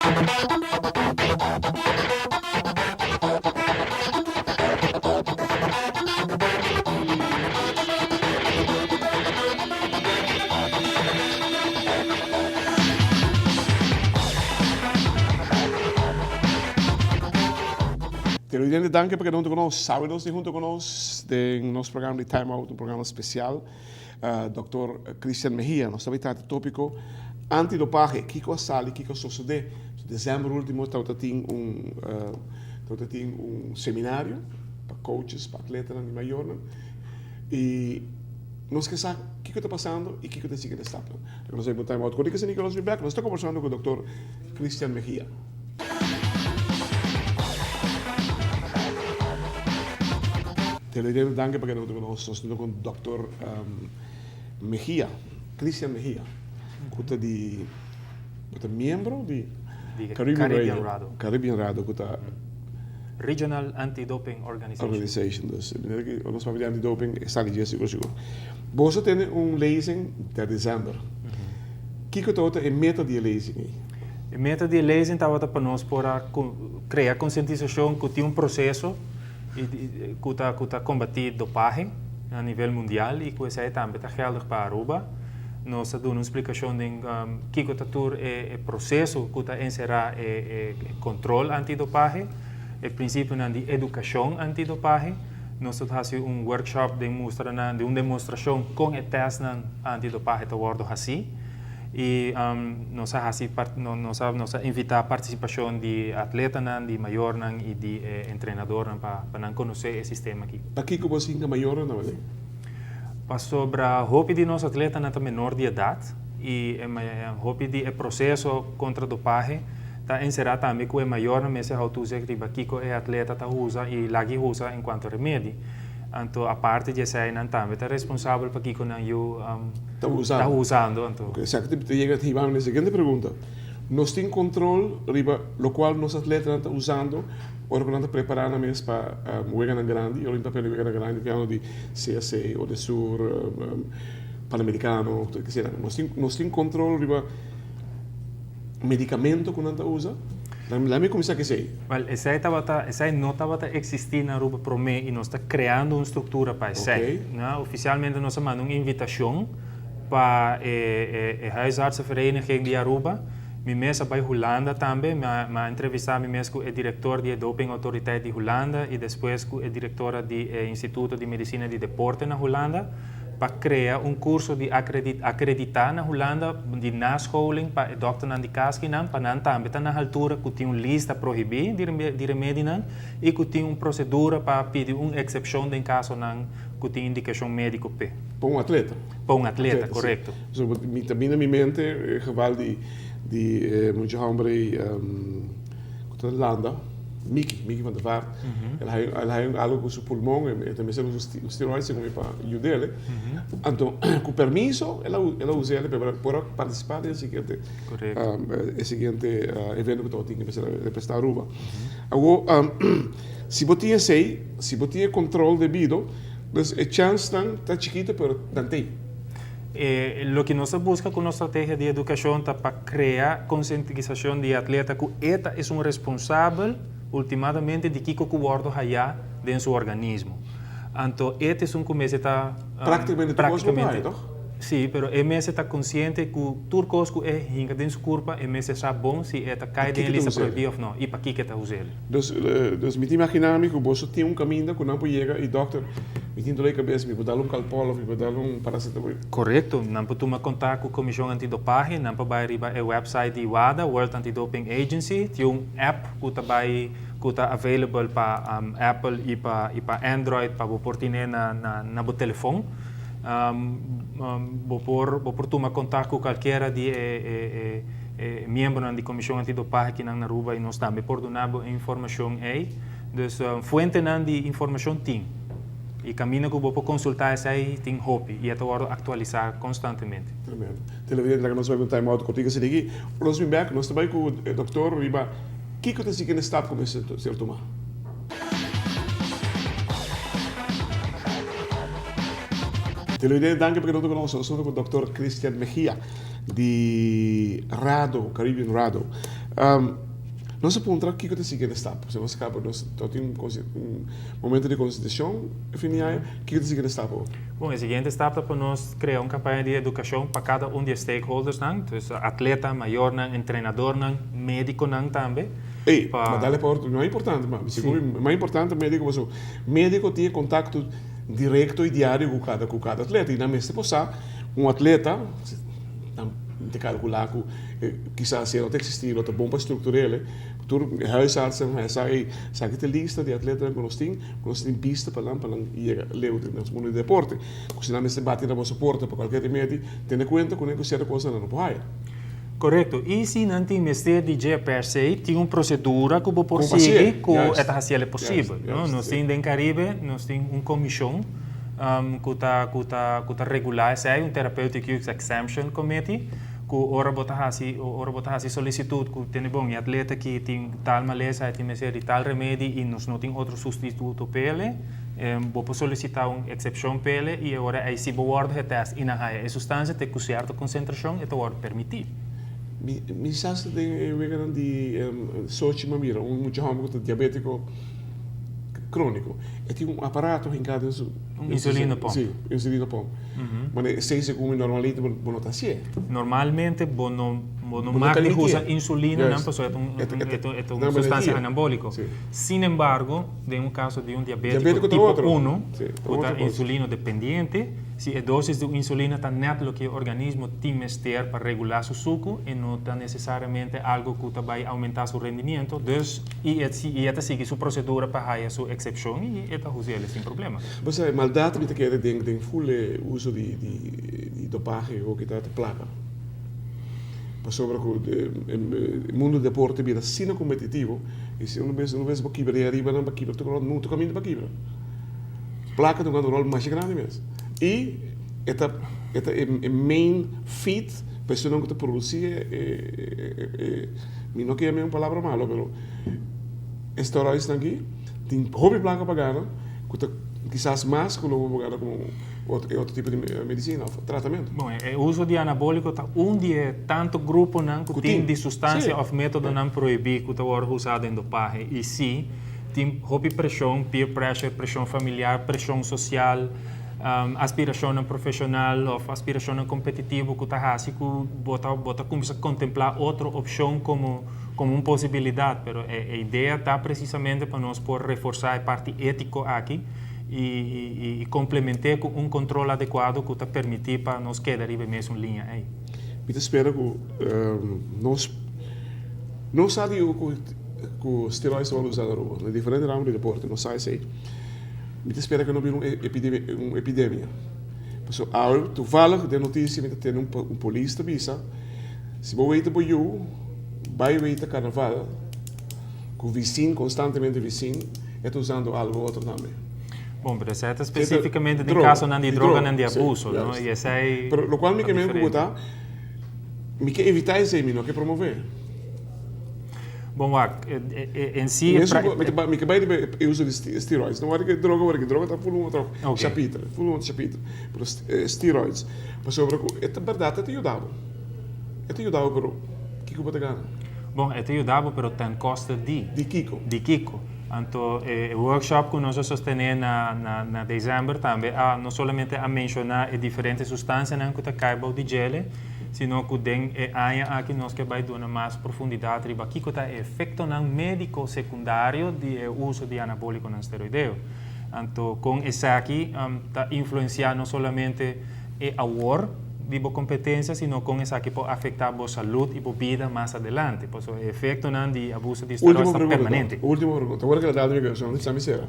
Televidente danki pa keda hunto ku nos. Sawe nos tin hunto ku nos den nos programa di Time Out, un programa spesial. Dòkter Christian Mejia nos ta bay trata e tópiko antidopahe, kiko a sali, kiko a sosodé. Desèmber último tabata tin un tabata tin un seminario pa coaches, pa atletanan i mayornan i nos ke sa kiko ta pasando i kiko ta e siguiente stapnan. Nos a bay un time out kòrtiku esei nos bin bèk nos ta kombersando ku Dòkter Christian Mejia. Televidente danki pa keda huntu ku nos. Nos ta ku Dòkter Mejia, Christian Mejia, ku ta di ku ta miembro di Caribbean Caribbean Rado. Caribbean Rado ku ta Regional Anti-Doping Organization. Organization. Dus manera ku nos papia di anti-doping e sali dje sigur sigur. Boso tene un lezing der december. Kiko tabata e meta di e lezing ei? E meta di e lezing tabata pa nos por a krea konsientisashon ku tin un proseso ku ta ku ta kombatí dopahe na nivel mundial i ku esei tambe ta geldig pa Aruba. Nos ta duna un splikashon den kiko ta tur e e proseso ku ta enserá e e kontrol antidopahe, e prinsipionan di edukashon antidopahe. Nos ta hasi un workshop den mustra nan den un demostrashon kon e tèstnan antidopahe ta wòrdu hasí. I nos a hasi nos a nos a invitá partisipashon di atletanan, di mayornan i di e entrenadornan pa pa nan konosé e sistema aki. Pakiko bo a sinta mayornan na wele? Pasobra hopi di nos atletanan ta menor di edat i e hopi di e proseso kontra dopahe ta enserá tambe ku e mayornan mester hou toezicht riba kiko e atleta ta usa i lag'i usa enkuanto remedi. Anto aparte di esei nan tambe ta responsabel pa kiko nan yu Ta usando. Ta usando anto. Ok, esaki ta yega ta hiba mi na e siguiente pregunta. Nos tin control riba locual nos atletanan ta usando ora cu nan ta prepara nan mes pa weganan grandi, ora mi papia di weganan grandi mi papia di CSA, Odesur, Panamericano, tur esei. Nos tin nos tin control riba medicamento cu nan ta usa? Laat mi cuminsa cu esei. Wel, esei tabata, esei no tabata existi na Aruba prome y nos ta creando un structura pa esei. No, oficialmente nos a manda un invitacion pa e, e, e Huisartsenvereniging di Aruba. Mi mes a bay Hulanda tambe, mi a, mi a entrevista mi mes cu e director di e dopingautoriteit di Hulanda y despues cu e directora di e Instituto di Medicina di Deporte na Hulanda. pa krea un kurso di akreditá na Hulanda di nascholing pa e dòkternan di kaskinan pa nan tambe ta na haltura ku tin un lista prohibí di remedinan i ku tin un prosedura pa pidi un eksepshon den kasonan ku tin indikashon médiko p'e. Pa un atleta. Pa un atleta, korekto. So mi ta bini na mi mente e geval di di e mucha hòmber ei ku ta landa. Mickey, Mickey van der Vaart, el a el a algo cu su pulmon, e ta mester usa un steroid segun mi pa yud'el. Anto cu permiso el a el a us'el pa por a participa den e siguiente e siguiente evento cu tabatin cu mester a representa Aruba. Awor si bo tin esey, si bo tin e control debido, dus e chansnan ta chikito pero nan t'ey. E loke nos ta buska ku nos strategia di edukashon ta pa krea konsientisashon di e atleta ku e ta esun responsabel ultimadamente di kiko ku wòrdu hayá den su organismo. Anto e ta esun ku mester ta Praktikamente tur kos bo haña, tòg? Sí, pero e mester ta konsiente ku tur kos ku e hinka den su kurpa e mester sa bon si e ta kai den e lista prohibí òf no i pakiko e ta us'el. Dus, dus mi ta imaginá mi ku boso tin un kaminda ku nan por yega i dòkter, mi tin doló di kabes, mi por dal un Calpol òf mi por dal un paracetamol. Korekto, nan por tuma kontak ku Komishon Antidopahe, nan por bai riba e wèpsait di WADA, World Anti-Doping Agency, tin un app ku ta bai ku ta available pa Apple i pa i pa Android pa bo por tine na na na bo telefon. Bo por bo por tuma kontak ku kalkera di e e e E miembronan di Komishon Antidopahe kinan na Aruba i nos tambe por duna bo e informashon ei. Dus fuentenan di informashon tin i kaminda ku bo por konsultá esei tin hopi i e ta wòrdu aktualisá konstantemente. Tremendo. Televidente laga nos bai ku un time out kortiku asina aki. Ora nos bin bèk nos ta bai ku e doktor riba kiko ta e siguiente stap ku mester ser tumá. Televidente danki pa keda huntu ku nos. Nos ta huntu ku doktor Christian Mejia. Di Rado, Caribbean Rado. Nos a puntra kiko ta e siguiente stap. Si nos kaba nos ta tin un momento di konsiderashon e fin di aña, kiko ta e siguiente stap awor? Bon, e siguiente stap ta pa nos krea un kampaña di edukashon pa kada un di e stakeholdersnan, dus atleta, mayornan, entrenadornan, medikonan tambe. Ey, ma dale pa otro, no e importante, ma segun mi mas importante mediko pasobra mediko tin e kontakto direkto i diario ku kada ku kada atleta i nan mester por sa un atleta, nan ta kalkulá ku kisas si e no ta eksistí lo ta bon pa struktur'el, tur huisartsen a sa ey esaki ta e lista di atletanan ku nos tin, ku nos tin bista pa nan pa nan yega leu den nos mundu di deporte, ku si nan mester bati na boso porta pa kualker remedi tene kuenta kuné ku sierto kosnan nan no por haya. Korekto. I si nan tin mester di dje per se, tin un prosedura ku bo por sigui ku e ta hasi el posibel. Nos tin den Karibe, nos tin un komishon ku ta ku ta ku ta regulá esei, un Therapeutic Use Exemption Committee, ku ora bo ta hasi ora bo ta hasi solisitut ku tene bon e atleta aki tin tal malesa, e tin mester di tal remedi i nos no tin otro sustituto p'el, Bo por solicita un excepcion p'ele y e ora ey si bo wordo getest y nan haya e sustancia te cu cierto concentracion e ta wordo permiti. Mi sa si den e weganan di Sochi mi a mira un mucha homber cu ta diabetico cronico. E tin un aparato hinca den su. Un insulina pump. Si, insulina pump. Mane esey segun mi normalmente bo no ta hacié. Normalmente bo no bo no mag di usa insulina nan pasobra e ta un sustancia anabolico. Sin embargo. Den un kaso di un diabétiko tipo uno, ku ta insulino dependiente, si e dosis di un insulina ta nèt loke e organismo tin mester pa regulá su suku, e no ta nesesariamente algu ku ta bai oumentá su rendimiento, dus i e i e ta sigui su prosedura pa haya su eksepshon i e ta hus'el sin problema. Bo sa, e maldat mi ta kere den den ful e uso di di dopahe o kita ta plaka. Pasobra ku e mundu di deporte bira asina kompetitivo. I si un bes un bes bo kibra di ariba nan pa kibra tur rònt mutu kaminda pa kibra. Plaka ta hunga un ròl masha grandi mes. I e ta e ta e main feed pa esunnan ku ta produsí e e mi no ke yam'é un palabra malo pero e steroidsnan aki tin hopi plaka pa gana ku ta kisas mas ku lo bo gana ku otro e otro tipo di medisina òf tratamentu. Bon, e uso di anabóliko ta un di e tantu gruponan ku tin di sustansia òf métodonan prohibí ku ta wòrdu usá den dopahe. I sí, tin hopi preshon, peer pressure, preshon familiar, preshon sosial, aspirashonnan profeshonal òf aspirashonnan kompetitivo ku ta hasi ku bo ta bo ta kuminsá kontemplá otro opshon komo komo un posibilidat. Pero e idea ta presisamente pa nos por reforsá e parti étiko aki. i komplement'é ku un kontrol adekuado ku ta permití pa nos keda riba e mesun liña ei. Mi ta spera ku nos no sa di ku steroids ta wòrdu usá na Aruba na diferente ramo di deporte, nos sa esei. Mi ta spera ku no bira un epidemia. Pasobra awe toevallig den notisia mi ta tende un polis ta bisa si bo weta bo yu bai weta karnaval ku visin konstantemente visin E ta usando algo otro tambe. Bon, pero esei ta specificamente den casonan di droganan di abuso, no? Y esei Pero locual mi ke men ku bo ta, mi ke evita esei, mi no ke promove. Bon, wak, en si Mi ke bai riba e uso di steroids. No wak droga, wak droga ta full un otro chapiter, full un otro chapiter. Pero steroids, pasobra ku e ta berdad e ta yuda bo. E ta yuda bo, pero kiko bo ta gana? Bon, e ta yuda bo, pero ten koste di. Di kiko? Di kiko. Anto e workshop ku nos a sostené na na desèmber tambe a no solamente a menshoná e diferente sustansianan ku ta kai bou di djele, sino ku den e aña aki nos ke bai duna mas profundidat riba kiko ta e efektonan médiko sekundario di e uso di anabólikonan steroideo. Anto kon esaki ta influensiá no solamente e awor di bo kompetensia, sino kon esaki por afektá bo salud i bo bida mas adelante. Pasobra e efektonan di abuso di steroids ta permanente. Ultimo pregunta, ora ku el a dal di mi kurason, mi sa mi sera.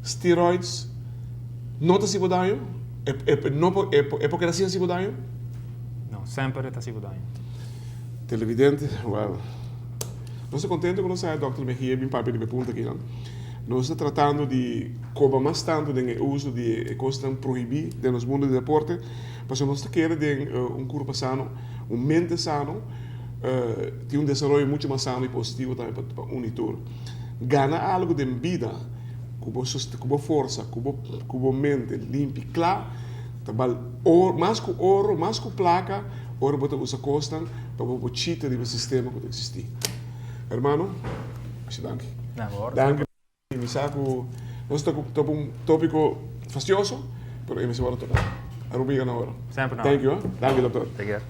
Steroids no ta hasi bo daño? E no por, e por keda sin hasi bo daño? No, semper e ta hasi bo daño. Televidente, well, nos ta kontento ku nos a haya Dòkter Mejia bin papia riba e punto akinan. Nos ta tratando di koba mas tantu den e uso di e kosnan prohibí den nos mundu di deporte, pasobra nos ta kere den un kurpa sano, un mente sano, tin un desaroyo muchu mas sano i positivo tambe pa un i tur. Gana algu den bida ku bo ku bo forsa, ku bo ku bo mente limpi kla ta bal or mas ku oro, mas ku plaka ora bo ta usa kosnan pa bo por chita riba e sistema ku ta eksistí. Hermano, masha danki. Na bor. Danki. Mi sa cu nos ta topa un topico fastioso, pero e mester worde toca. Aruba yega na ora. Semper na ora. Thank you, eh. Danki, doctor. Take care.